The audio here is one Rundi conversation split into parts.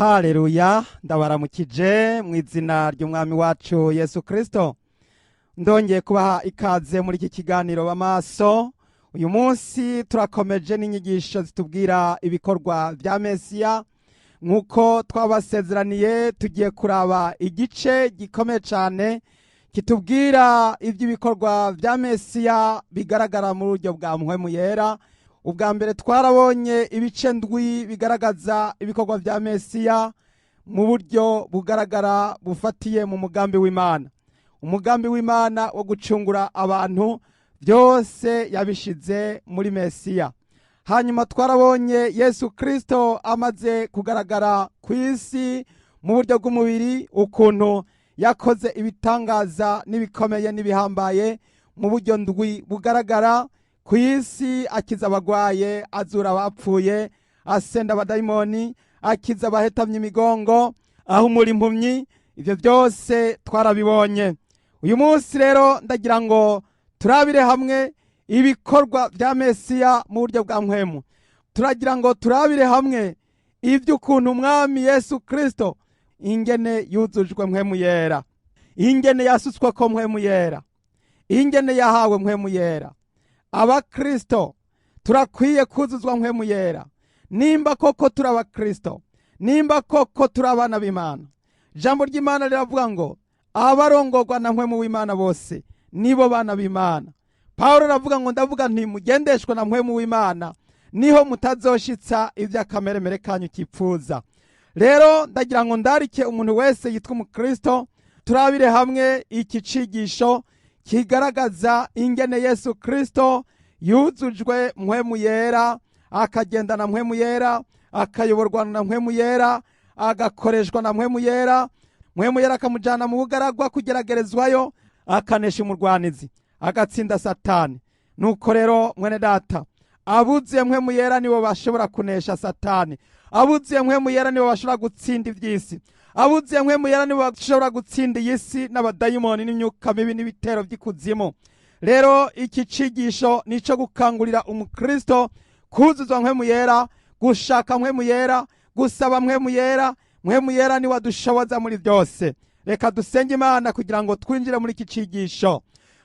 Haleluya, ndabaramukije mu izina ry'Umwami wacu Yesu Kristo. Ndongeye kubaha ikaze muri iki kiganiro b'amaso. Uyu munsi turakomeje n'inyigisho zitubwira ibikorwa bya Mesiya. Nk'uko twabasezeraniye, tugiye kuraba igice gikomeye cyane kitubwira iby'ibikorwa bya Mesiya bigaragara mu buryo bwa Mpwemu Yera. Ubwa mbere twarabonye ibice ndwi bigaragaza ibikorwa bya Mesiya mu buryo bugaragara bufatiye mu mugambi w'Imana. Umugambi w'Imana wo gucungura abantu byose yabishize muri Mesiya. Hanyuma twarabonye Yesu Kristo amaze kugaragara ku isi mu buryo bw'umubiri, ukuntu yakoze ibitangaza n'ibikomeye n'ibihambaye mu buryo ndwi bugaragara ku isi: akiza abagwaye, azura abapfuye, asenda abadayimoni, akiza abahetamye imigongo, ahumura impumyi. Ibyo byose twarabibonye. Uyu munsi rero ndagira ngo turabire hamwe ibikorwa bya Mesiya mu buryo bwa Mpwemu. Turagira ngo turabire hamwe iby'ukuntu Umwami Yesu Kristo ingene yuzujwe Mpwemu Yera, ingene yasutswe ko Mpwemu Yera, ingene yahawe Mpwemu Yera. Abakristo turakwiye kuzuzwa Mpwemu Yera nimba koko turi Abakristo, nimba koko turi abana b'Imana. Ijambo ry'Imana riravuga ngo abarongorwa na Mpwemu w'Imana bose nibo bana b'Imana. Pawulo aravuga ngo: "Ndavuga nti mugendeshwe na Mpwemu w'Imana, niho mutazoshitsa iby'akameremere kanyu kipfuza." Rero ndagira ngo ndarike umuntu wese yitwa Umukristo, turabire hamwe iki cigisho kigaragaza ingene Yesu Kristo yuzujwe Mpwemu Yera, akagendana Mpwemu Yera, akayoborwa na Mpwemu Yera, agakoreshwa na Mpwemu Yera. Mpwemu Yera akamujyana mu bugaragwa kugeragerezwayo, akanesha umurwanizi, agatsinda Satani. Nuko rero, mwene data, abuzuye Mpwemu Yera nibo bashobora kunesha Satani. Abuzuye Mpwemu Yera nibo bashobora gutsinda iby'isi. Abuzuye Mpwemu Yera nibo bashobora gutsinda iyi si n'abadayimoni n'imyuka mibi n'ibitero by'ikuzimu. Rero iki cigisho ni ico gukangurira Umukristo kuzuzwa Mpwemu Yera, gushaka Mpwemu Yera, gusaba Mpwemu Yera. Mpwemu Yera niwe adushoboza muri byose. Reka dusenge Imana kugira ngo twinjire muri iki cigisho.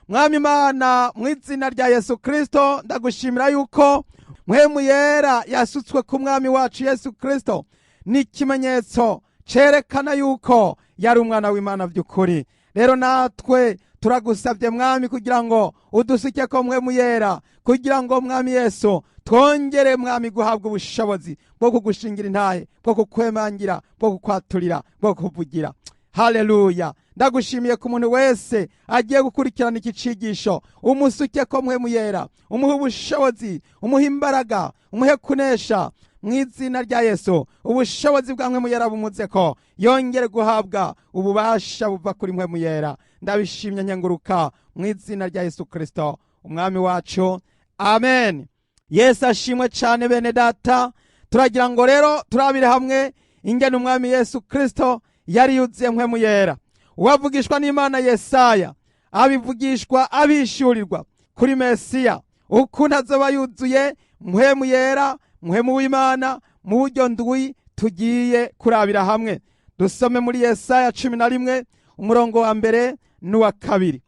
Mwami Imana, mu izina rya Yesu Kristo, ndagushimira yuko Mpwemu Yera yasutswe ku Mwami wacu Yesu Kristo ni ikimenyetso cerekana yuko yari umwana w'Imana by'ukuri. Rero natwe turagusabye, Mwami, kugira ngo udusuke ko Mpwemu Yera, kugira ngo, Mwami Yesu, twongere, Mwami, guhabwa ubushobozi bwo kugushingira intahe, bwo kukwemangira, bwo kukwaturira, bwo kukuvugira. Haleluya! Ndagushimiye ku muntu wese agiye gukurikirana iki cigisho. Umusuke ko Mpwemu Yera, umuhe ubushobozi, umuhe imbaraga, umuhe kunesha mu izina rya Yesu. Ubushobozi bwa Mpwemu Yera bumuze ko yongere guhabwa ububasha buva kuri Mpwemu Yera. Ndabishimye, nkenguruka mu izina rya Yesu Kristo, Umwami wacu, amen. Yesu ashimwe cyane. Bene data, turagira ngo rero turabire hamwe ingene Umwami Yesu Kristo yari yuzuye Mpwemu Yera. Uwavugishwa n'Imana Yesaya abivugishwa, abishyurirwa kuri Mesiya, ukuntu azoba yuzuye Mpwemu Yera, Mpwemu w'Imana, mu buryo ndwi tugiye kurabira hamwe. Dusome muri Yesaya 11, umurongo wa mbere n'uwa kabiri: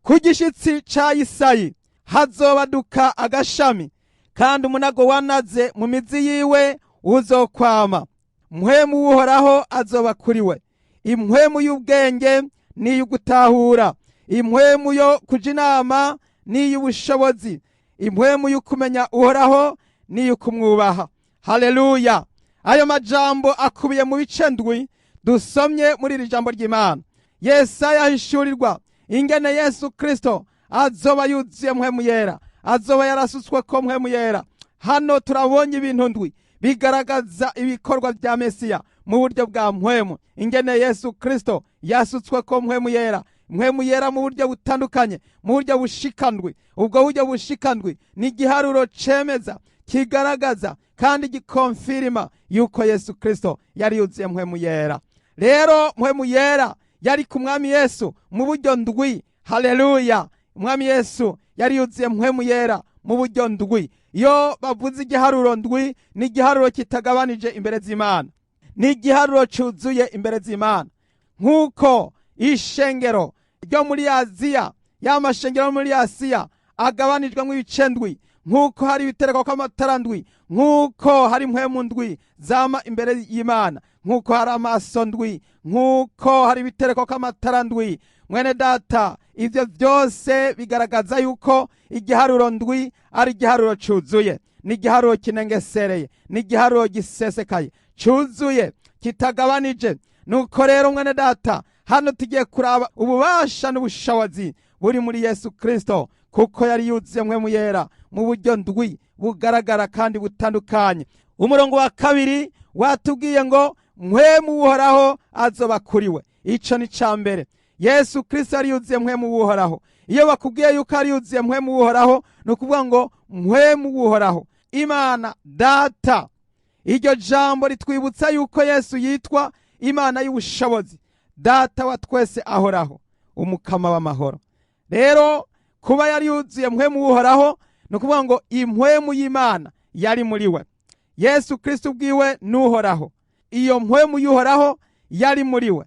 "Ku gishyitsi ca Isayi hazobaduka agashami, kandi umunago wanaze mu mizi yiwe uzokwama. Mpwemu w'Uhoraho azoba kuri we, impwemu y'ubwenge n'iy'ugutahura, impwemu yo kuja inama n'iy'ubushobozi, impwemu y'ukumenya Uhoraho n'iy'ukumwubaha." Haleluya! Ayo majambo akubiye mu bice ndwi dusomye muri iri jambo ry'Imana. Yesaya ahishurirwa ingene Yesu Kristo azoba yuzuye Mpwemu Yera, azoba yarasutswe ko Mpwemu Yera. Hano turabonye ibintu ndwi bigaragaza ibikorwa bya Mesiya mu buryo bwa Mpwemu, ingene Yesu Kristo yasutswe ko Mpwemu Yera, Mpwemu Yera mu buryo butandukanye, mu buryo bushikandwi. Ubwo buryo bushikandwi ni igiharuro cemeza, kigaragaza kandi gikonfirima yuko Yesu Kristo yari yuzuye Mpwemu Yera. Rero Mpwemu Yera yari ku Mwami Yesu mu buryo ndwi. Haleluya! Umwami Yesu yari yuzuye Mpwemu Yera mu buryo ndwi. Iyo bavuze igiharuro ndwi, ni igiharuro kitagabanije imbere z'Imana. Ni Ni igiharuro cyuzuye imbere z'Imana. Nk'uko ishengero ryo muri Aziya, ya mashengero yo muri Asiya agabanijwemo ibice ndwi, nk'uko hari ibitereko kw'amatara ndwi, nk'uko hari impwemu ndwi zama imbere y'Imana, nk'uko hari amaso ndwi, nk'uko hari ibitereko kw'amatara ndwi. Mwene data, ibyo byose bigaragaza yuko igiharuro ndwi ari igiharuro cyuzuye, ni igiharuro kinengesereye, ni igiharuro gisesekaye, cyuzuye, kitagabanije. Nuko rero, mwene data, hano tugiye kuraba ububasha n'ubushobozi buri muri Yesu Kristo, kuko yari yuzuye Mpwemu Yera mu buryo ndwi bugaragara kandi butandukanye. Umurongo wa 2 watubwiye ngo Mpwemu Uhoraho azoba kuri we. Ico ni ca mbere. Yesu Kristo yari yuzuye Mpwemu Uhoraho. Iyo bakubwiye yuko ari yuzuye Mpwemu Uhoraho, ni ukuvuga ngo Mpwemu Uhoraho, Imana Data. Iryo jambo ritwibutsa yuko Yesu yitwa Imana y'ubushobozi, Data wa twese ahoraho, Umukama w'amahoro. Rero kuba yari yuzuye Mpwemu Uhoraho, ni ukuvuga ngo impwemu y'Imana yari muri we. Yesu Kristo ubwiwe n'Uhoraho. Iyo mpwemu y'Uhoraho yari muri we.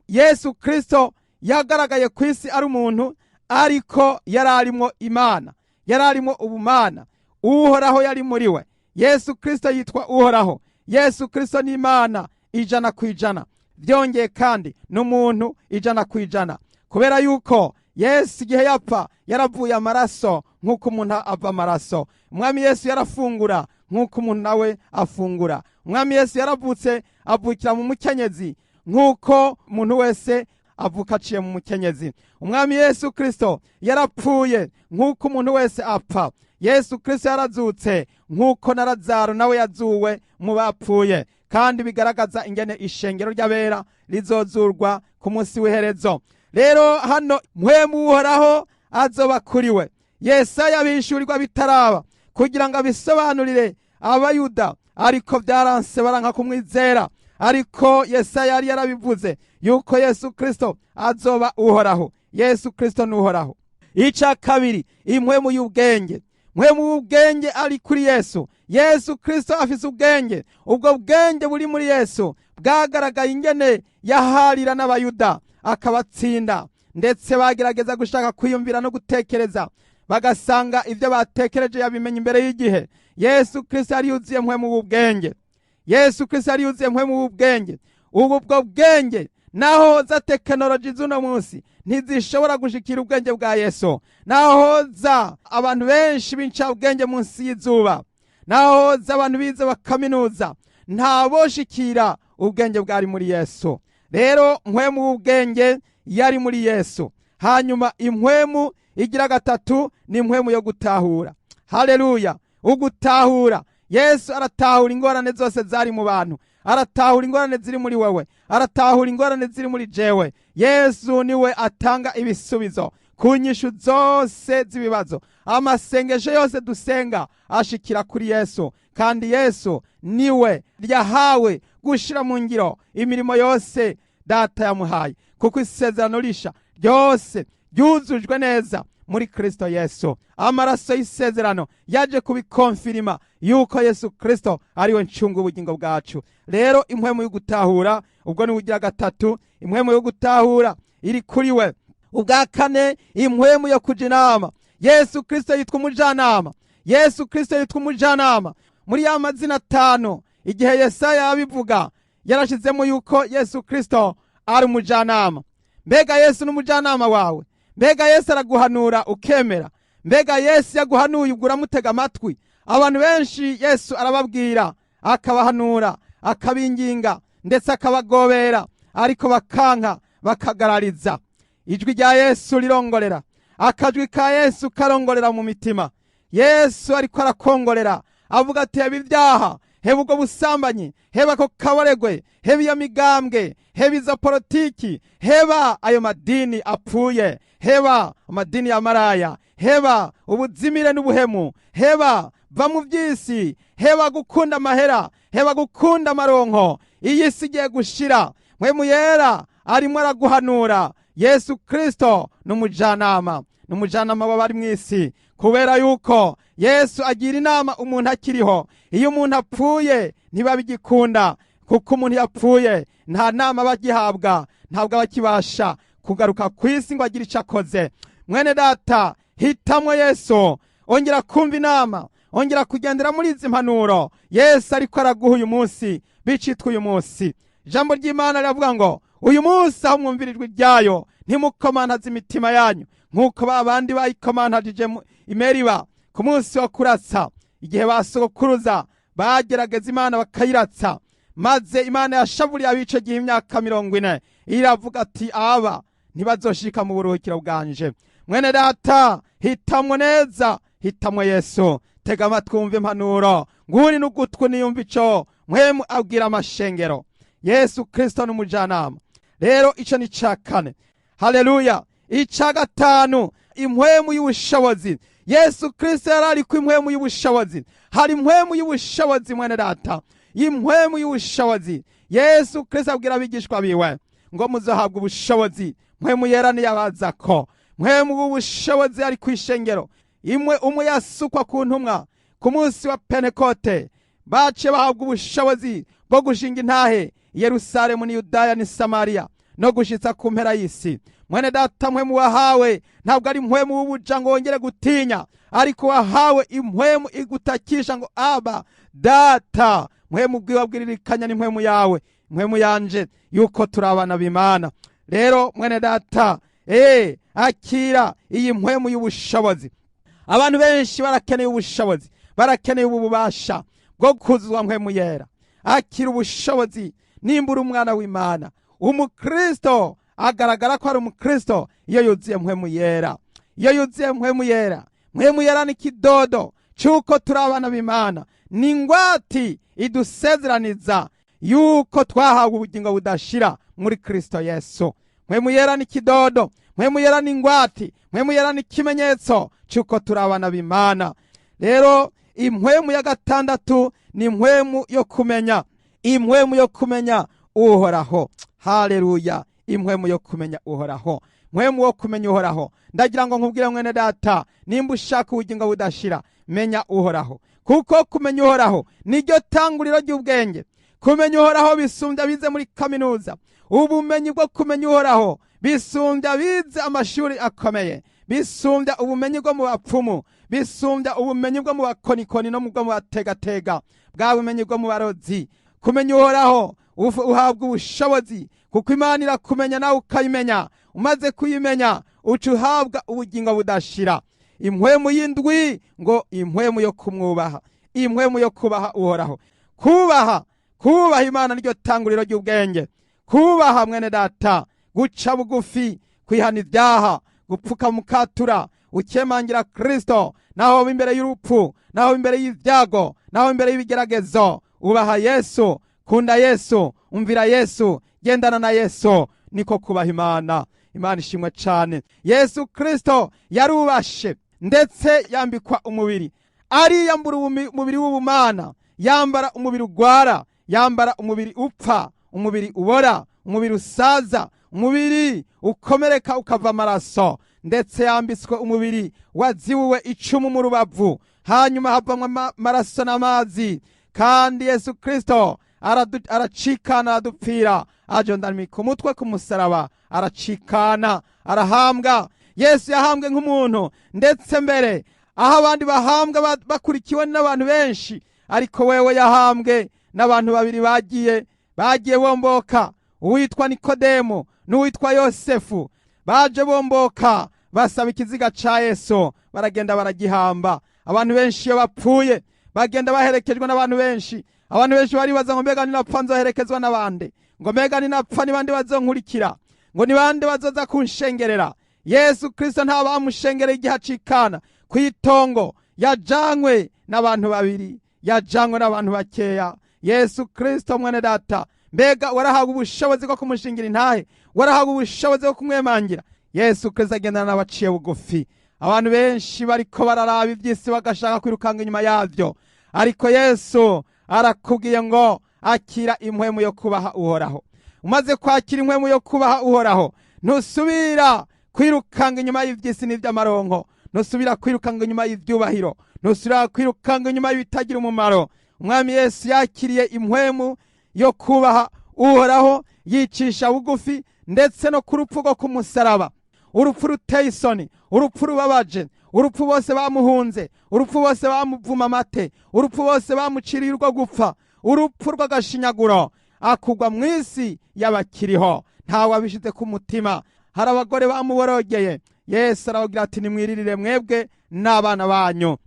Yesu Kristo yagaragaye ku isi ari umuntu, ariko yari arimo Imana, yari arimo ubumana. Uhoraho yari muri we. Yesu Kristo yitwa Uhoraho. Yesu Kristo ni Imana 100%. Byongeye kandi n'umuntu 100%, kubera yuko Yesu igihe yapfa yaravuye amaraso nk'uko umuntu ava amaraso. Umwami Yesu yarafungura nk'uko umuntu nawe afungura. Umwami Yesu yaravutse, avukira mu mukenyezi nk'uko umuntu wese avuka aciye mu mukenyezi. Umwami Yesu Kristo yarapfuye nk'uko umuntu wese apfa. Yesu Kristo yarazutse nk'uko na Lazaro nawe yazuwe mu bapfuye, kandi bigaragaza ingene ishengero ry'abera rizozurwa ku munsi w'iherezo. Rero hano Mpwemu Uhoraho azoba kuri we. Yesaya bishurirwa bitaraba kugira ngo abisobanurire Abayuda, ariko byaranse, baranka kumwizera. Ariko Yesaya yari yarabivuze yuko Yesu Kristo azoba Uhoraho. Yesu Kristo ni Uhoraho. Icya kabiri, impwemu y'ubwenge. Mpwemu w'ubwenge ari kuri Yesu. Yesu Kristo afise ubwenge. Ubwo bwenge buri muri Yesu bwagaragaye ingene yaharira n'Abayuda akabatsinda, ndetse bagerageza gushaka kwiyumvira no gutekereza, bagasanga ibyo batekereje yabimenye imbere y'igihe. Yesu Kristo yari yuzuye mpwemu w'ubwenge. Yesu Kristo yari yuzuye mpwemu w'ubwenge. Ubu bwo bwenge, naho za tekinoloji z'uno munsi ntizishobora gushikira ubwenge bwa Yesu, naho za abantu benshi b'incabwenge munsi y'izuba, naho za abantu bize bakaminuza, ntaboshikira ubwenge bwari muri Yesu. Rero mpwemu w'ubwenge yari muri Yesu. Hanyuma impwemu igira gatatu ni impwemu yo gutahura. Haleluya! Ugutahura. Yesu aratahura ingorane zose zari mu bantu, aratahura ingorane ziri muri wewe, aratahura ingorane ziri muri jewe. Yesu niwe atanga ibisubizo ku nyishu zose z'ibibazo. Amasengesho yose dusenga ashikira kuri Yesu, kandi Yesu niwe yahawe gushira mu ngiro imirimo yose Data yamuhaye, kuko isezerano risha ryose ryuzujwe neza muri Kristo Yesu. Amaraso y'isezerano yaje kubikonfirima yuko Yesu Kristo ariwe ncungu ubugingo bwacu. Rero impwemu yo gutahura, ubwo ni ubugira gatatu, impwemu yo gutahura iri kuri we. Ubwa kane, impwemu yo kuja inama. Yesu Kristo yitwa Umujanama. Yesu Kristo yitwa Umujanama. Muri ya mazina atanu, igihe Yesaya yabivuga, yarashizemo yuko Yesu Kristo ari umujanama. Mbega Yesu n'umujanama wawe? Mbega Yesu araguhanura ukemera? Mbega Yesu yaguhanuye ubwo uramutega amatwi? Abantu benshi Yesu arababwira, akabahanura, akabinginga, ndetse akabagobera, ariko bakanka, bakagarariza. Ijwi rya Yesu rirongorera. Akajwi ka Yesu karongorera mu mitima. Yesu ariko arakongorera, avuga ati: "Heba ibyaha, heba ubwo busambanyi, heba ako kaboregwe, heba iyo migambwe, heba izo politiki, heba ayo madini apfuye, heba amadini ya maraya, heba ubuzimire n'ubuhemu, heba, va mu by'isi, heba gukunda amahera, heba gukunda amaronko. Iyi si igiye gushira." Mpwemu Yera arimo araguhanura. Yesu Kristo ni umujanama, ni umujanama w'abari mu isi, kubera yuko Yesu agira inama umuntu akiriho. Iyo umuntu apfuye ntibabigikunda. Kuko umuntu yapfuye nta nama aba agihabwa, ntabwo aba akibasha kugaruka ku isi ngo agire icyo akoze. Mwene data, hitamwo Yesu, ongera kumva inama, ongera kugendera muri izi mpanuro Yesu ariko araguha uyu munsi, bicitwa uyu munsi. Ijambo ry'Imana riravuga ngo: "Uyu munsi aho mwumvira ijwi ryayo, ntimukomantaze imitima yanyu nk'uko ba bandi bayikomantajije imeriba ku munsi wa kuratsa, igihe basogokuruza bagerageza Imana bakayiratsa, maze Imana yashavuriye abico gihe imyaka 40, iravuga ati: 'Aba ntibazoshika mu buruhukiro bwanje.'" Mwene data, hitamwo neza, hitamwo Yesu. Tega amatwi wumve impanuro, nguri n'ugutwi niyumva ico Mpwemu abwira amashengero. Yesu Kristo n'umujyanama. Rero ico ni ca kane. Haleluya! Ica gatanu, impwemu y'ubushobozi. Yesu Kristo yari ari ku impwemu y'ubushobozi. Hari impwemu y'ubushobozi, mwene data, impwemu y'ubushobozi. Yesu Kristo abwira abigishwa biwe ngo: "Muzohabwa ubushobozi Mpwemu Yera niyabaza ko." Mpwemu w'ubushobozi ari ku ishengero. Imwe umwe yasukwa ku ntumwa ku munsi wa Pentekote, baciye bahabwa ubushobozi bwo gushinga intahe i Yerusalemu ni Yudaya ni Samariya no gushitsa ku mpera y'isi. Mwene data, mpwemu wahawe ntabwo ari mpwemu w'ubuja ngo wongere gutinya, ariko wahawe impwemu igutakisha ngo: "Aba, Data." Mpwemu bwiwe abwiririkanya n'impwemu yawe, impwemu yanje, yuko turi abana b'Imana. Rero mwene data, akira iyi mpwemu y'ubushobozi. Abantu benshi barakeneye ubushobozi, barakeneye ubu bubasha bwo kuzuzwa Mpwemu Yera. Akira ubushobozi nimba uri umwana w'Imana. Umukristo agaragara ko ari umukristo iyo yuzuye Mpwemu Yera, iyo yuzuye Mpwemu Yera. Mpwemu Yera ni kidodo cy'uko turi abana b'Imana, ni ingwati idusezeraniza yuko twahawe ubugingo budashira muri Kristo Yesu. Mpwemu Yera ni kidodo, Mpwemu Yera ni ingwati, Mpwemu Yera ni ikimenyetso cy'uko turi abana b'Imana. Rero impwemu ya gatandatu ni impwemu yo kumenya, impwemu yo kumenya Uhoraho. Haleluya! Impwemu yo kumenya Uhoraho, mpwemu wo kumenya Uhoraho. Ndagira ngo nkubwire, mwene data, nimba ushaka ubugingo budashira, menya Uhoraho, kuko kumenya Uhoraho niryo tanguriro ry'ubwenge. Kumenya Uhoraho bisumbya bize muri kaminuza. Ubumenyi bwo kumenya Uhoraho bisumbya bize amashuri akomeye, bisumbya ubumenyi bwo mu bapfumu, bisumbya ubumenyi bwo mu bakonikoni no mu bwo mu bategatega, bwa bumenyi bwo mu barozi. Kumenya Uhoraho uhabwa ubushobozi, kuko Imana irakumenya nawe ukayimenya. Umaze kuyimenya, uca uhabwa ubugingo budashira. Impwemu y'indwi ngo impwemu yo kumwubaha, impwemu yo kubaha Uhoraho. Kubaha Imana niryo tanguriro ry'ubwenge. Kubaha, mwene data, guca bugufi, kwihana ibyaha, gupfuka mukatura, ukemangira Kristo naho imbere y'urupfu, naho imbere y'ibyago, naho imbere y'ibigeragezo. Ubaha Yesu, kunda Yesu, umvira Yesu, gendana na Yesu, niko kubaha Imana. Imana ishimwe cyane. Yesu Kristo yarubashe, ndetse yambikwa umubiri, ariyambura umubiri w'ubumana, yambara umubiri ugwara, yambara umubiri upfa, umubiri ubora, umubiri usaza, umubiri ukomereka ukava amaraso. Ndetse yambitswe umubiri wazibuwe icumu mu rubavu, hanyuma havamwo amaraso n'amazi. Kandi Yesu Kristo aracikana, aradupfira, ajondamika umutwe ku musaraba, aracikana, arahambwa. Yesu yahambwe nk'umuntu, ndetse mbere aho abandi bahambwa bakurikiwe n'abantu benshi, ariko wewe yahambwe n'abantu babiri bagiye bomboka, uwitwa Nikodemu n'uwitwa Yosefu. Baje bomboka, basaba ikiziga ca Yesu, baragenda baragihamba. Abantu benshi iyo bapfuye bagenda baherekejwe n'abantu benshi. Abantu benshi baribaza ngo: "Mbega ninapfa nzoherekezwa n'abande?" Ngo: "Mbega ninapfa ni bande bazonkurikira?" Ngo: "Ni bande bazoza kunshengerera?" Yesu Kristo nta bamushengereye igihe acikana ku itongo. Yajanywe n'abantu babiri, yajanywe n'abantu bakeya. Yesu Kristo, mwene data, mbega warahawe ubushobozi bwo kumushingira intahe? Warahawe ubushobozi bwo kumwemangira? Yesu Kristo agendana n'abaciye bugufi. Abantu benshi bariko bararaba iby'isi, bagashaka kwirukanga inyuma yabyo, ariko Yesu arakubwiye ngo: "Akira impwemu yo kubaha Uhoraho." Umaze kwakira impwemu yo kubaha Uhoraho, ntusubira kwirukanga inyuma y'iby'isi n'iby'amaronko, ntusubira kwirukanga inyuma y'ibyubahiro, ntusubira kwirukanga inyuma y'ibitagira umumaro. Umwami Yesu yakiriye impwemu. yo kubaha Uhoraho, yicisha bugufi ndetse no ku rupfu rwo ku musaraba, urupfu ruteye isoni, urupfu rubabaje, urupfu bose bamuhunze, urupfu bose bamuvuma amate, urupfu bose bamuciriye urwo gupfa, urupfu rw'agashinyaguro, akugwa mu isi y'abakiriho. Ntawe abishyize ku mutima. Hari abagore bamuborogeye. Yesu arababwira ati: "Nimwiririre mwebwe n'abana banyu."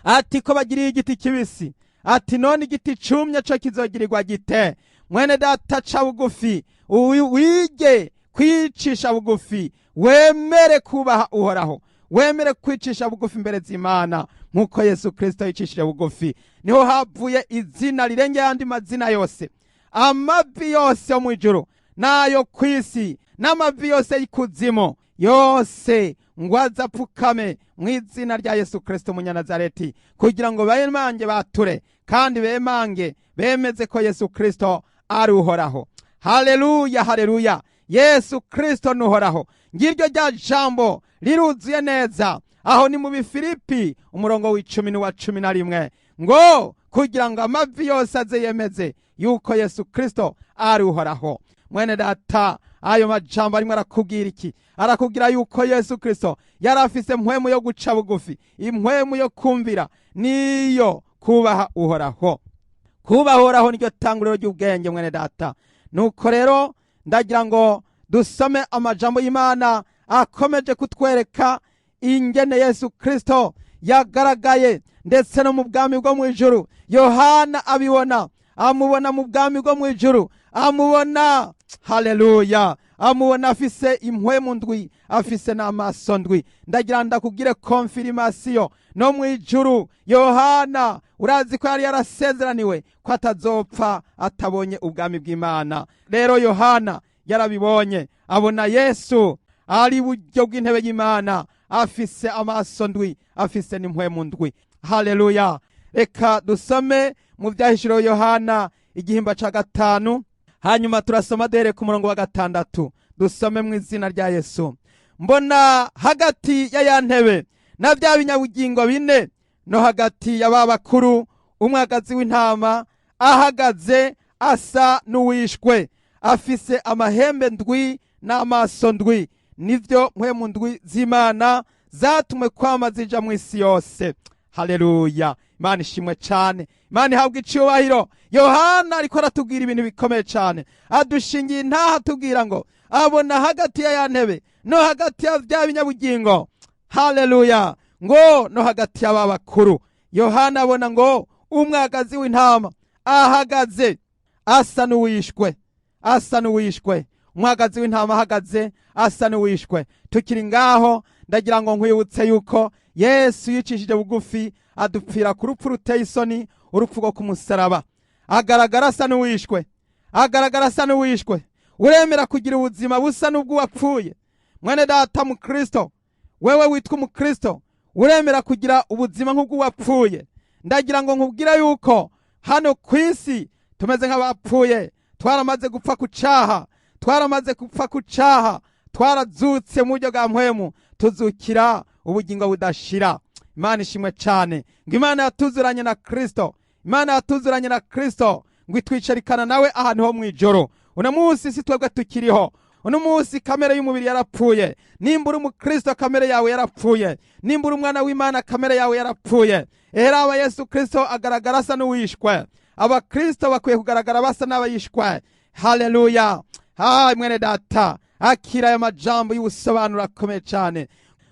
Ati: "Ko bagiriye igiti kibisi," ati, "none igiti cumye co kizogirirwa gite?" Mwene data, ca bugufi, wige kwicisha bugufi, wemere kubaha Uhoraho, wemere kwicisha bugufi imbere z'Imana nk'uko Yesu Kirisito yicishije bugufi. Niho havuye izina rirengeye ayandi mazina yose. Amavi yose yo mu ijuru n'ayo ku isi n'amavi yose y'ikuzimu yose ngo aze apfukame mu izina rya Yesu Kirisito Umunyanazareti, kugira ngo bemange bature kandi bemange bemeze ko Yesu Kirisito ari Uhoraho. Haleluya, haleluya! Yesu Kirisito ni Uhoraho. Ngiryo rya jambo riruzuye neza. Aho ni mu Bifilipi, umurongo w'icumi n'uwa 11, ngo kugira ngo amavi yose aze yemeze yuko Yesu Kirisito ari Uhoraho. Mwene data, ayo majambo arimo arakubwira iki? Arakubwira yuko Yesu Kirisito yari afise impwemu yo guca bugufi, impwemu yo kumvira niyo kubaha Uhoraho. Kubaha Uhoraho niryo tanguriro ry'ubwenge, mwene data. Nuko rero ndagira ngo dusome amajambo y'Imana akomeje kutwereka ingene Yesu Kirisito yagaragaye ndetse no mu bwami bwo mu ijuru. Yohana abibona, amubona mu bwami bwo mu ijuru, amubona, haleluya, amubona afise impwemu ndwi, afise n'amaso ndwi. Ndagira ndakubwire confirmation no mu ijuru. Yohana, urazi ko yari yarasezeraniwe ko atazopfa atabonye ubwami bw'Imana. Rero Yohana yarabibonye, abona Yesu ari buryo bw'intebe y'Imana, afise amaso ndwi, afise n'impwemu ndwi. Haleluya! Reka dusome mu Byahishuriwe Yohana igihimba ca 5, hanyuma turasoma duhereye ku murongo wa 6. Dusome mu izina rya Yesu. Mbona hagati ya ya ntebe na bya binyabugingo bine no hagati ya ba bakuru umwagazi w'intama ahagaze asa n'uwishwe, afise amahembe ndwi n'amaso ndwi, nivyo mpwemu ndwi z'Imana zatumwe kwama zija mu isi yose. Haleluya! Imana ishimwe cyane, Imana ihabwa icubahiro. Yohana ariko aratubwira ibintu bikomeye cyane, adushingiye intaha, atubwira ngo abona hagati ya ya ntebe no hagati ya bya binyabugingo, haleluya, ngo no hagati y'aba bakuru, Yohana abona ngo umwagazi w'intama ahagaze asa n'uwishwe, asa n'uwishwe. Umwagazi w'intama ahagaze asa n'uwishwe. Tukiri ngaho, ndagira ngo nkwibutse yuko Yesu yicishije bugufi, adupfira ku rupfu ruteye isoni, urupfu rwo ku musaraba, agaragara asa n'uwishwe, agaragara asa n'uwishwe. Uremera kugira ubuzima busa n'ubw'uwapfuye? Mwene data mu Kristo, wewe witwa umukristo, uremera kugira ubuzima nk'ubw'uwapfuye? Ndagira ngo nkubwire yuko hano ku isi tumeze nk'abapfuye. Twaramaze gupfa ku caha, twaramaze gupfa ku caha, twarazutse mu buryo bwa mpwemu, tuzukira ubugingo budashira. Imana ishimwe cyane. Ngo Imana yatuzuranye na Kristo, Imana yatuzuranye na Kristo, ngo itwicarikana nawe ahantu ho mu ijoro. Uno munsi si twebwe tukiriho. Uno munsi kamere y'umubiri yarapfuye. Nimba uri umukristo, kamere yawe yarapfuye. Nimba uri umwana w'Imana, kamere yawe yarapfuye. Eheraba Yesu Kristo agaragara asa n'uwishwe. Abakristo bakwiye kugaragara basa n'abayishwe. Haleluya! Hayi mwene data, akira aya majambo y'ubusobanuro akomeye cyane.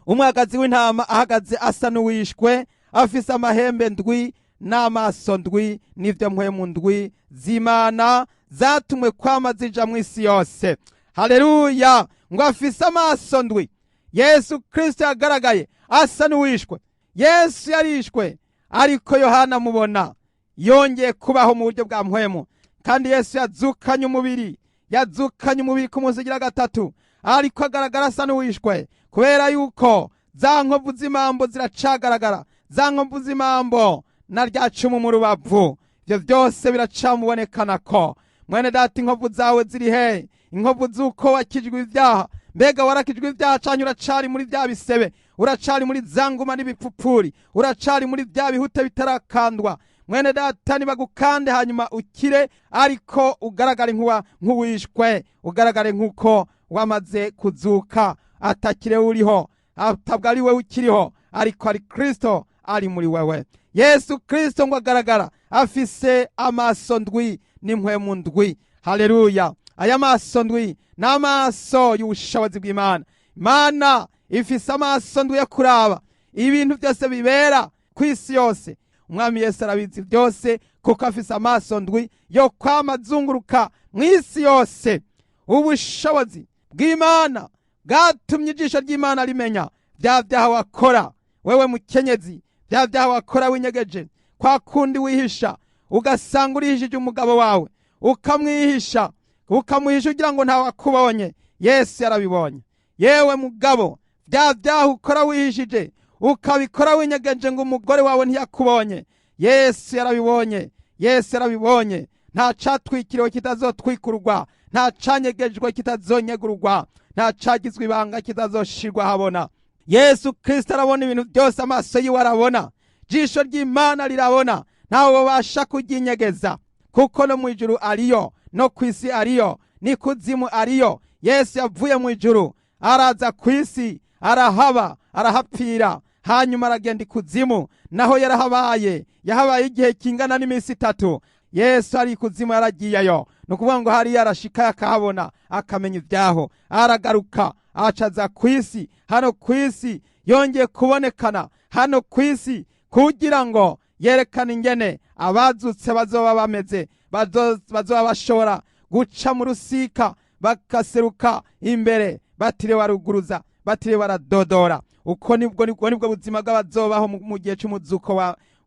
Umwagazi w'intama ahagaze asa n'uwishwe, afise amahembe ndwi n'amaso ndwi, n'ibyo mpwemu ndwi z'Imana zatumwe kwama zija mu isi yose. Haleluya! Ngo afise amaso ndwi. Yesu Kristo yagaragaye asa n'uwishwe. Yesu yarishwe, ariko Yohana amubona yongeye kubaho mu buryo bwa mpwemu. Kandi Yesu yazukanye umubiri, yazukanye umubiri ku munsi ugira gatatu, ariko agaragara asa n'uwishwe, kubera yuko za nkovu z'imambo ziracagaragara, za nkovu z'imambo na rya cumu mu rubavu, ibyo byose biracamubonekana ko. Mwene data, inkovu zawe ziri he? Inkovu z'uko wakijwe ibyaha. Mbega warakijwe ibyaha canke uracari muri bya bisebe, uracari muri za nguma n'ibipfupfuri, uracari muri bya bihute bitarakandwa? Mwene data, nibagukande hanyuma ukire, ariko ugaragare nk'uwishwe, ugaragare nk'uko wamaze kuzuka, atakire uriho, atabwo ari wewe ukiriho, ariko ari Kristo ari muri wewe. Yesu Kristo ngo agaragara afise amaso ndwi n'impwemu ndwi. Haleluya! Aya maso ndwi ni amaso y'ubushobozi bw'Imana. Imana ifise amaso ndwi yo kuraba ibintu byose bibera ku isi yose. Umwami Yesu arabizi byose kuko afise amaso ndwi yo kwama azunguruka mu isi yose. Ubushobozi bw'Imana bwatumye ijisho ry'Imana rimenya bya byaha wakora wewe mukenyezi, bya byaha wakora winyegeje, kwa kundi wihisha, ugasanga urihishije umugabo wawe, ukamwihisha, ukamuhisha ugira ngo ntawakubonye. Yesu yarabibonye. Yewe mugabo, bya byaha ukora wihishije, ukabikora winyegeje ngo umugore wawe ntiyakubonye, Yesu yarabibonye. Yesu yarabibonye. Nta catwikiriwe kitazotwikurwa, nta canyegejwe kitazonyegurwa, nta cagizwe ibanga kitazoshirwa habona. Yesu Kristo arabona ibintu byose, amaso yiwe arabona, jisho ry'Imana rirabona, ntawe babasha kuryinyegeza, kuko no mu ijuru ariyo, no ku isi ariyo, n'ikuzimu ariyo. Yesu yavuye mu ijuru araza ku isi, arahaba, arahapfira, hanyuma aragenda ikuzimu, naho yarahabaye, yahabaye igihe kingana n'iminsi 3. Yesu ari ikuzimu, yaragiyeyo, ni ukuvuga ngo hariya arashika akahabona, akamenya ibyaho, aragaruka acaza ku isi. Hano ku isi yongeye kubonekana hano ku isi kugira ngo yerekane ingene abazutse bazoba bameze, bazoba bashobora guca mu rusika bagaseruka imbere batiriwe baruguruza, batiriwe baradodora. Uko nibwo buzima bw'abazobaho mu gihe cy'umuzuko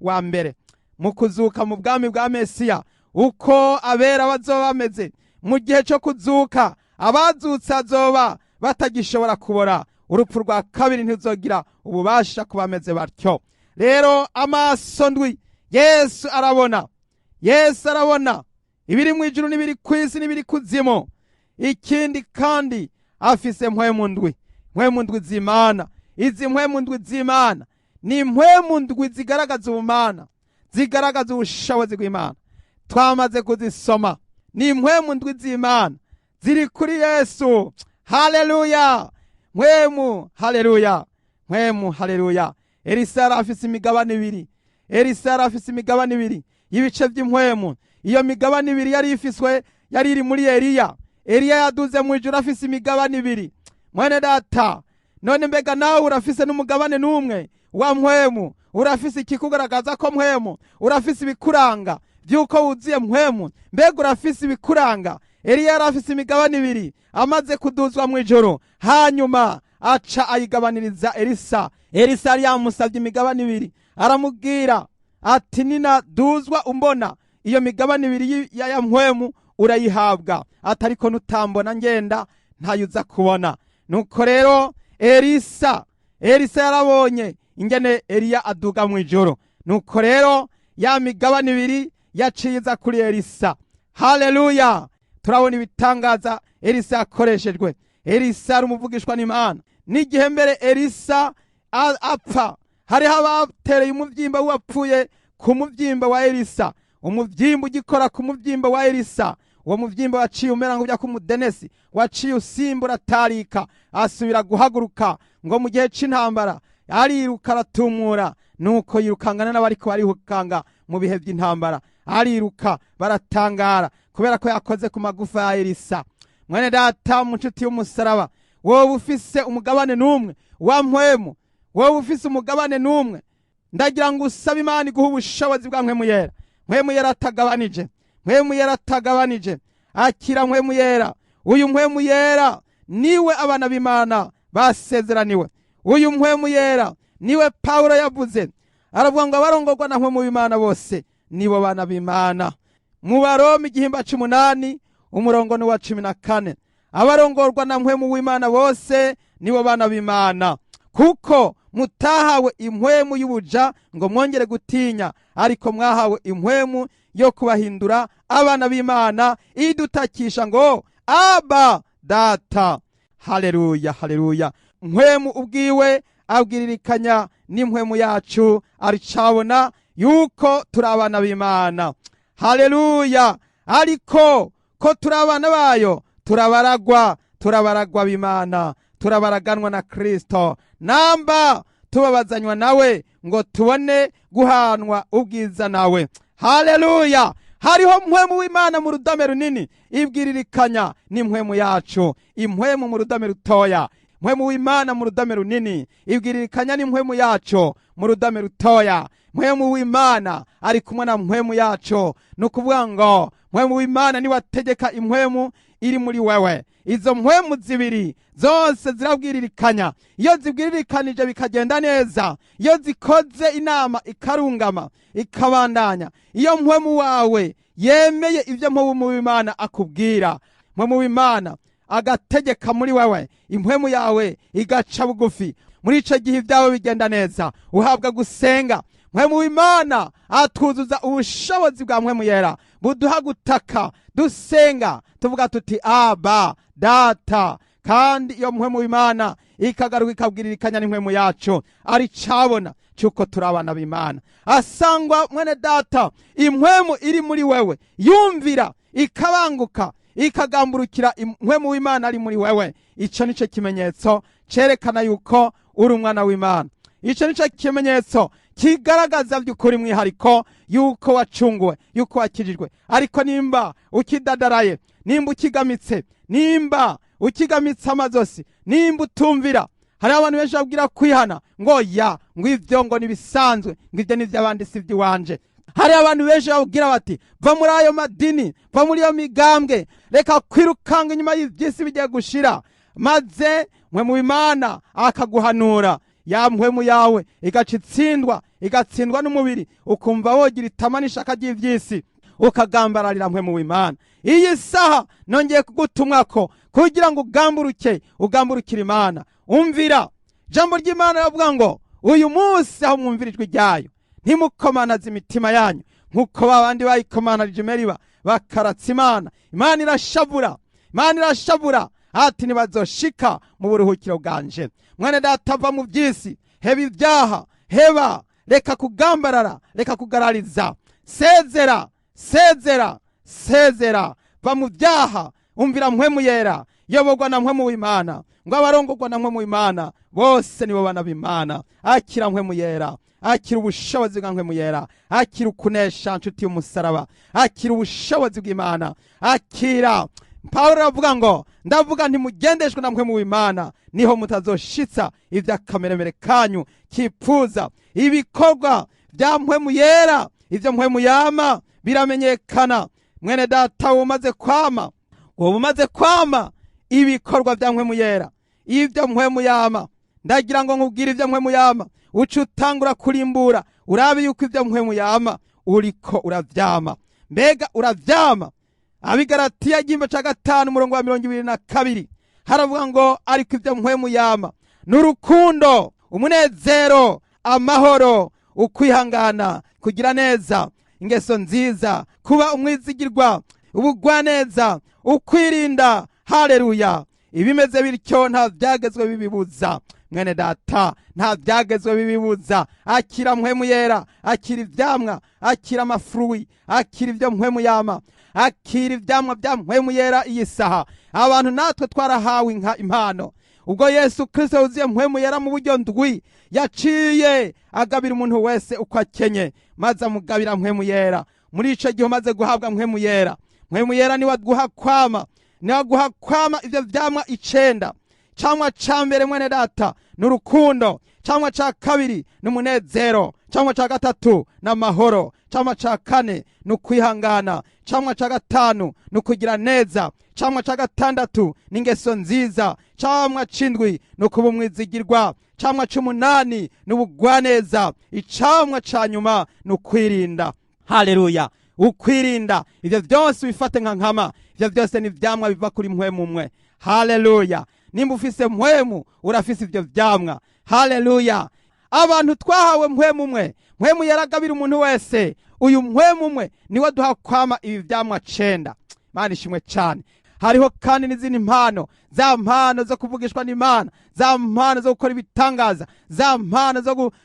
wa mbere, mu kuzuka mu bwami bwa Mesiya. Uko abera bazoba bameze mu gihe cyo kuzuka, abazutse azoba batagishobora kubora, urupfu rwa kabiri ntiruzogira ububasha ku bameze batyo. Rero amaso ndwi, Yesu arabona. Yesu arabona ibiri mu ijuru n'ibiri ku isi n'ibiri kuzimu. Ikindi kandi afise mpwemu ndwi, mpwemu ndwi z'Imana. Izi mpwemu ndwi z'Imana ni mpwemu ndwi zigaragaza ubumana, zigaragaza ubushobozi bw'Imana. Twamaze kuzisoma, ni mpwemu ndwi z'Imana ziri kuri Yesu. Haleluya! Mpwemu, haleluya! Mpwemu, haleluya! Elisa yari afise imigabane ibiri. Elisa yari afise imigabane ibiri y'ibice by'impwemu. Iyo migabane ibiri yari ifiswe, yari iri muri Eliya. Eliya yaduze mu ijuru afise imigabane ibiri. Mwene data, none mbega nawe urafise n'umugabane n'umwe wa mpwemu? Urafise ikikugaragaza ko mpwemu? Urafise ibikuranga by'uko wuzuye mpwemu? Mbega urafise ibikuranga? Eliya yari afise imigabane ibiri amaze kuduzwa mu ijuru, hanyuma aca ayigabaniriza Elisa. Elisa yari yamusabye imigabane ibiri, aramubwira ati: "Ninaduzwa umbona, iyo migabane ibiri ya mpwemu urayihabwa, atariko nutambona ngenda ntayuza kubona." Nuko rero Elisa yarabonye ingene Eliya aduga mu ijuru. Nuko rero ya migabane ibiri yaciye iza kuri Elisa. Haleluya! Turabona ibitangaza Elisa yakoreshejwe. Elisa ari umuvugishwa n'Imana. N'igihe mbere Elisa apfa, hariho abatereye umubyimba wapfuye ku mubyimba wa Elisa. Umubyimba ugikora ku mubyimba wa Elisa, uwo mubyimba waciye umera ngo ujya k'umudenesi, waciye usimba uratarika, asubira guhaguruka. Ngo mu gihe c'intambara ariruka, aratumura, nuko yirukangana n'abariko barihukanga mu bihe by'intambara, ariruka, baratangara kubera ko yakoze ku magufa ya Elisa. Mwene data, mu nshuti y'umusaraba, wowe ufise umugabane n'umwe wa mpwemu, wowe ufise umugabane n'umwe, ndagira ngo usabe Imana iguhe ubushobozi bwa mpwemu yera. Mpwemu yera atagabanije, mpwemu yera atagabanije. Akira mpwemu yera. Uyu mpwemu yera niwe abana b'Imana basezeraniwe. Uyu mpwemu yera niwe Pawulo yavuze, aravuga ngo abarongorwa na mpwemu w'Imana bose nibo bana b'Imana. Mu Baroma igihimba c'8, umurongo ni wa 14: abarongorwa na mpwemu w'Imana bose nibo bana b'Imana. Kuko mutahawe impwemu y'ubuja ngo mwongere gutinya, ariko mwahawe impwemu yo kubahindura abana b'Imana, idutakisha ngo: "Aba, Data." Haleluya, haleluya! Mpwemu ubwiwe abwiririkanya n'impwemu yacu, aricabona Yuko turi abana b'Imana. Haleluya! Ariko ko turi abana bayo, turabaragwa, turabaragwa b'Imana, turabaraganwa na Kristo, namba tubabazanywa nawe ngo tubone guhanwa ubwiza nawe. Haleluya! Hariho mpwemu w'Imana mu rudame runini ibwiririkanya n'impwemu yacu. Impwemu mu rudame rutoya, mpwemu w'Imana mu rudame runini ibwiririkanya n'impwemu yacu mu rudame rutoya. Mpwemu w'Imana ari kumwe na mpwemu yacu. Ni ukuvuga ngo mpwemu w'Imana niwe ategeka impwemu iri muri wewe. Izo mpwemu zibiri zose zirabwiririkanya. Iyo zibwiririkanije bikagenda neza, iyo zikoze inama ikarungama ikabandanya, iyo mpwemu wawe yemeye ibyo mpwemu w'Imana akubwira, mpwemu w'Imana agategeka muri wewe, impwemu yawe igaca bugufi, muri ico gihe ibyawe bigenda neza, uhabwa gusenga. Mpwemu w'Imana atwuzuza ubushobozi bwa mpwemu yera buduha gutaka dusenga tuvuga tuti: "Aba, Data." Kandi iyo mpwemu w'Imana ikagaruka ikabwiririkanya n'impwemu yacu, ari cabona cy'uko turi abana b'Imana. Asangwa mwene data, impwemu iri muri wewe yumvira ikabanguka ikagamburukira impwemu w'Imana ari muri wewe, ico nico kimenyetso cerekana yuko uri umwana w'Imana. Ico nico kimenyetso kigaragaza by'ukuri mwihariko yuko wacunguwe, yuko wakijijwe. Ariko nimba ukidadaraye, nimba ukigamitse, nimba ukigamitse amazosi, nimba utumvira, hariho abantu benshi babwira kwihana ngo ya ngo ivyo ngo nibisanzwe, ngo ivyo n'ivy'abandi, si ivy'iwanje. Hari abantu benshi babwira bati: "Va muri ayo madini, va muri iyo migambwe, reka kwirukanga inyuma y'ivy'isi bigiye gushira." Maze mpwemu w'Imana akaguhanura, ya mpwemu yawe igaca itsindwa, igatsindwa n'umubiri, ukumva wogira itama n'ishaka ry'ivy'isi, ukagambararira mpwemu w'Imana. Iyi saha nongeye kugutumwako kugira ngo ugamburuke, ugamburukire Imana. Umvira ijambo ry'Imana riravuga ngo: "Uyu munsi aho mwumvira ijwi ryayo, ntimukomanaze imitima yanyu nk'uko babandi bayikomanarije Meriba, bakaratsa Imana. Imana irashavura, Imana irashavura ati: 'Ntibazoshika mu buruhukiro bwanje.'" Mwene data, va mu by'isi, heba ibyaha, heba, reka kugambarara, reka kugarariza, sezera, sezera, sezera, va mu byaha, umvira mpwemu yera, yoborwa na mpwemu w'Imana. Ngo abarongorwa na mpwemu w'Imana bose nibo bana b'Imana. Akira mpwemu yera, akira ubushobozi bwa mpwemu yera, akira ukunesha, nshuti y'umusaraba, akira ubushobozi bw'Imana, akira. Pawulo aravuga ngo: "Ndavuga ntimugendeshwe na mpwemu w'Imana, niho mutazoshitsa ivy'akameremere kanyu kipfuza." Ibikorwa bya mpwemu yera, ivyo mpwemu yama biramenyekana. Mwene data, umaze kwama, wowe umaze kwama ibikorwa bya mpwemu yera, ibyo mpwemu yama, ndagira ngo nkubwire ibyo mpwemu yama, uca utangura kurimbura urabe yuko ibyo mpwemu yama uriko uravyama. Mbega uravyama? Abigaratiya igihimba ca 5, umurongo wa 22, haravuga ngo: "Ariko ibyo mpwemu yama ni urukundo, umunezero, amahoro, ukwihangana, kugira neza, ingeso nziza, kuba umwizigirwa, ubugwaneza, ukwirinda." Haleluya! Ibimeze bityo nta byagezwe bibibuza. Mwene data, nta byagezwe bibibuza. Akira mpwemu yera, akira ivyamwa, akira amafruits, akira ibyo mpwemu yama, akira ivyamwa bya mpwemu yera. Iyi saha abantu natwe twarahawe inka impano. Ubwo Yesu Kristo yuzuye mpwemu yera mu buryo ndwi, yaciye agabira umuntu wese uko akenye, maze amugabira mpwemu yera. Muri ico gihe umaze guhabwa mpwemu yera, mpwemu yera niwe aguha kwama, niwe aguha kwama ivyo vyamwa 9. Camwa ca mbere, mwene data, ni urukundo. Camwa ca kabiri ni umunezero. Camwa ca gatatu ni amahoro. Camwa ca kane ni ukwihangana. Camwa ca gatanu ni ukugira neza. Camwa ca gatandatu ni ingeso nziza. Camwa c'indwi ni ukuba umwizigirwa. Camwa c'umunani ni ubugwaneza. Icamwa ca nyuma ni ukwirinda. Haleluya! Ukwirinda. Ivyo vyose ubifate nka nkama, ivyo vyose ni ivyamwa biva kuri mpwemu umwe. Haleluya! Nimba ufise mpwemu, urafise ivyo vyamwa. Haleluya! Abantu twahawe mpwemu umwe. Mpwemu yaragabira umuntu wese. Uyu mpwemu umwe niwe duha kwama ibi vyamwa 9. Mana ishimwe cane. Hariho kandi n'izindi mpano. Za mpano zo kuvugishwa n'Imana, za mpano zo gukora ibitangaza, za mpano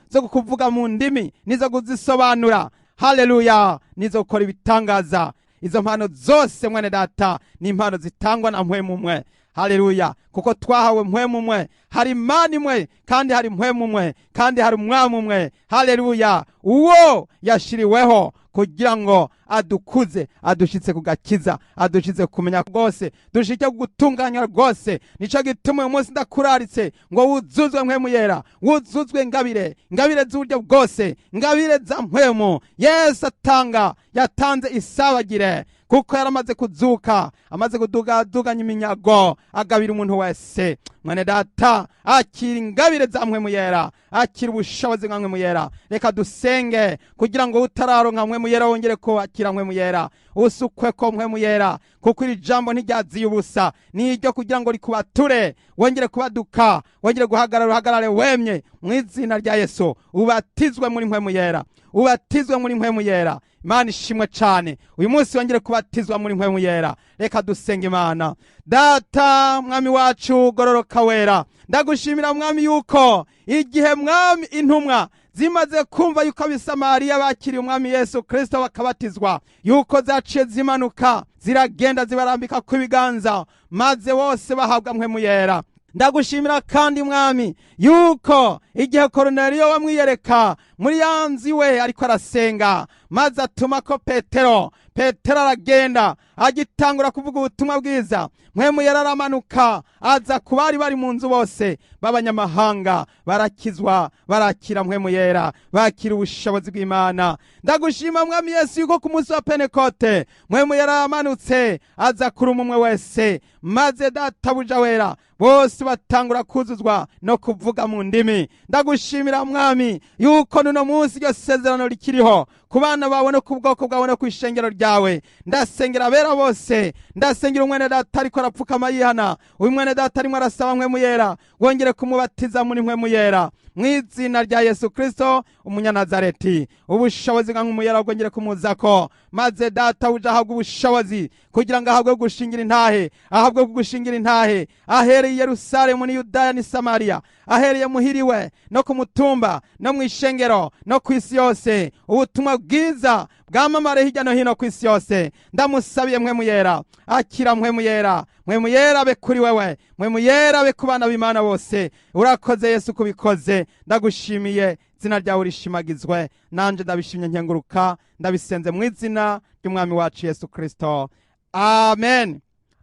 zo kuvuga mu ndimi nizo kuzisobanura, haleluya, nizo gukora ibitangaza. Izo mpano zose, mwene data, ni impano zitangwa na Mpwemu umwe. Haleluya! Kuko twahawe Mpwemu umwe. Hari Imana imwe, kandi hari Mpwemu umwe, kandi hari Umwami umwe. Haleluya! Uwo yashiriweho kugira ngo adukuze, adushitse ku gakiza, adushitse kumenya rwose, dushike gutunganywa rwose. Nico gituma uyu munsi ndakuraritse ngo wuzuzwe Mpwemu Yera, wuzuzwe ngabire, ngabire z'uburyo bwose, ngabire za Mpwemu Yesu atanga. Yatanze isabagire kuko yaramaze kuzuka, amaze kuduganya iminyago, agabira umuntu wese. Mwene data, akira ingabire za Mpwemu Yera, akira ubushobozi bwa Mpwemu Yera. Reka dusenge kugira ngo utararonka Mpwemu Yera wongere ko akira Mpwemu Yera, usukwe ko Mpwemu Yera, kuko iri jambo ntiryaziye ubusa, ni iryo kugira ngo rikubature, wongere kubaduka, wongere guhagarara, uhagarare wemye mu izina rya Yesu. Ubatizwe muri Mpwemu Yera, ubatizwe muri Mpwemu Yera. Imana ishimwe cyane. Uyu munsi wongere kubatizwa muri Mpwemu Yera. Reka dusenga Imana. Data, Mwami wacu gororoka wera, ndagushimira Mwami yuko igihe, Mwami, intumwa zimaze kumva yuko Abisamariya bakiriye Umwami Yesu Kristo bakabatizwa, yuko zaciye zimanuka ziragenda zibarambika ku ibiganza, maze bose bahabwa Mpwemu Yera. Ndagushimira kandi, Mwami, yuko igihe Koroneliyo wamwiyereka muri ya nzu iwe ariko arasenga, maze atuma ko Petero, Petero aragenda, agitangura kuvuga ubutumwa bwiza, Mpwemu yararamanuka aza ku bari bari mu nzu bose b'abanyamahanga, barakizwa, barakira Mpwemu Yera, bakira ubushobozi bw'Imana. Ndagushima, Mwami Yesu, yuko ku munsi wa Pentekote Mpwemu yaramanutse aza kuri umwe wese, maze Databuja wera, bose batangura kuzuzwa no kuvuga mu ndimi. Ndagushimira, Mwami, yuko nuno munsi iryo sezerano rikiriho ku bana bawe no ku bwoko bwawe no ku ishengero ryawe. Ndasengera abera bose, ndasengera umwene data ariko arapfukama yihana, uyu mwene data arimo arasaba Mpwemu Yera, wongere kumubatiza muri Mpwemu Yera mu izina rya Yesu Kristo Umunyanazareti. Ubushobozi bwa Mpwemu Yera bwongere kumuzako, maze Data uje ahabwe ubushobozi kugira ngo ahabwe gushingira intahe, ahabwe gushingira intahe ahereye i Yerusalemu ni Yudaya ni Samariya, ahereye muhiriwe no ku mutumba no mu ishengero no ku isi yose. Ubutumwa bwiza bwamamare hirya no hino ku isi yose. Ndamusabiye Mpwemu Yera. Akira Mpwemu Yera, Mpwemu Yera abe kuri wewe, Mpwemu Yera abe ku bana b'Imana bose. Urakoze Yesu kubikoze, ndagushimiye, izina ryawe rishimagizwe. Nanje ndabishimye, nkenguruka, ndabisenze mu izina ry'Umwami wacu Yesu Kristo, amen.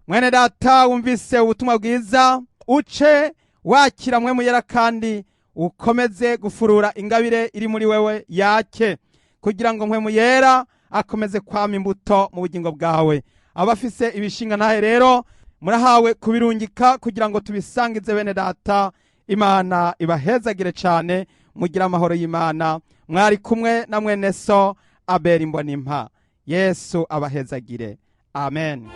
Mwene data wumvise ubutumwa bwiza, uce wakira Mpwemu Yera kandi ukomeze gufurura ingabire iri muri wewe yake, kugira ngo Mpwemu Yera akomeze kwama imbuto mu bugingo bwawe. Abafise ibishinga ntahe rero murahawe kubirungika kugira ngo tubisangize bene data. Imana ibahezagire cyane, mugire amahoro y'Imana. Mwari kumwe na mwene so Abeli Mbonimpa. Yesu abahezagire, amen.